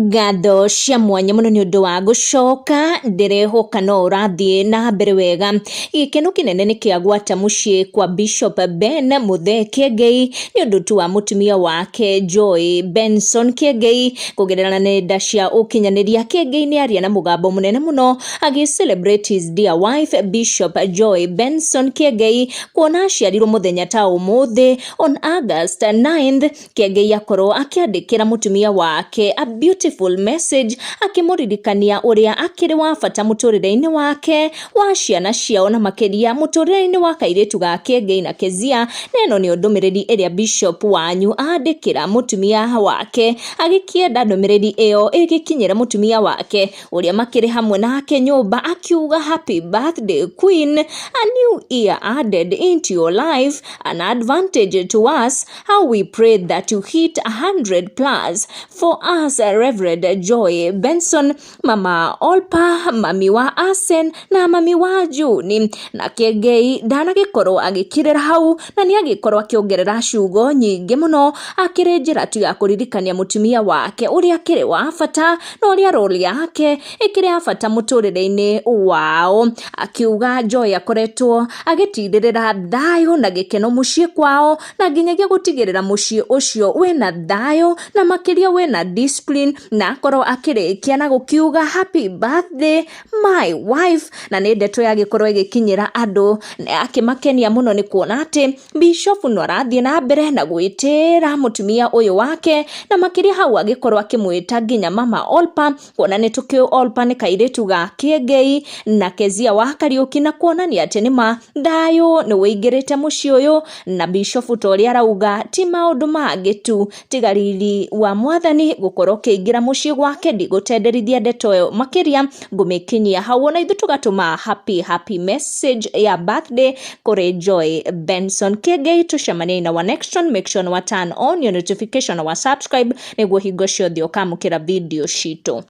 Ngatho cia mwanya mũno nĩ ũndũ wa gũcoka, ndĩrehoka no ũrathiĩ na mbere wega. Gĩkeno kĩnene nĩ kĩagwata mũciĩ kwa Bishop Ben Muthee Kĩengei nĩ ũndũ tu wa mũtumia wake Joy Benson Kĩengei. Kũgerera nenda cia ũkinyanĩria, Kĩengei nĩ aria na mũgambo mũnene mũno agĩ celebrate his dear wife Bishop Joy Benson Kĩengei, kuona aciarirwo mũthenya ta ũmũthĩ on August 9th. Kĩengei akorwo akĩandĩkĩra mũtumia wake a beautiful message, akĩmũririkania ũrĩa akĩrĩ wa bata mũtũrĩre-inĩ wake, wa ciana ciao, na makĩria mũtũrĩre-inĩ wa kairĩtu ga Kĩengei na Kezia. Na ĩno nĩyo ndũmĩrĩri ĩrĩa Bishop wanyu andĩkĩra mũtumia wake, agĩkĩenda ndũmĩrĩri ĩyo ĩgĩkinyĩre mũtumia wake ũrĩa makĩrĩ hamwe nake nyũmba, akiuga, "Happy birthday, queen, a new year added into your life, an advantage to us. How we pray that you hit 100 plus for us. Reverend Joy Benson, Mama Olpa, mami wa Asen na mami wa Juni." Na Kĩengei ndanagĩkorwo agĩkirĩra hau, na nĩ agĩkorwo akĩongerera ciugo nyingĩ mũno, akĩrĩ njĩra tu ya kũririkania mũtumia wake ũrĩa akĩrĩ wa bata na ũrĩa role yake ĩkĩrĩ ya bata mũtũrĩre-inĩ wao, akiuga Joy akoretwo agĩtindĩrĩra thayũ na gĩkeno mũciĩ kwao, na nginyagia gũtigĩrĩra mũciĩ ũcio wĩna thayũ na makĩria wĩna discipline, na akorwo akĩrĩkia na gũkiuga, "Happy birthday, my wife." Na nĩ ndeto yagĩkorwo ĩgĩkinyĩra andũ na akĩmakenia mũno nĩ kuona atĩ Bishop no arathiĩ na mbere na gwĩtĩra mũtumia ũyũ wake, na makĩria hau agĩkorwo akĩmwĩta nginya Mama Olpa, kuona nĩ tũkĩũĩ Olpa nĩ kairĩtu ga Kĩengei na Kezia wa Kariũki, na kuonania atĩ nĩma thayũ nĩ wĩingĩrĩte mũciĩ ũyũ, na Bishop ta ũrĩa arauga ti maũndũ mangĩ tu tiga riri wa Mwathani gũkorwo ũkĩingĩra mũciĩ gwake. Ndigũtenderithia ndeto ĩyo makĩria, ngũmĩkinyia hau, ona ithuĩ tũgatũma happy happy message ya birthday kũrĩ Joy Benson Kĩengei. Tũcemanie na wa next one. Make sure wa turn on your notification na wa subscribe nĩguo hingo ciothe ũkamũkĩra video citũ.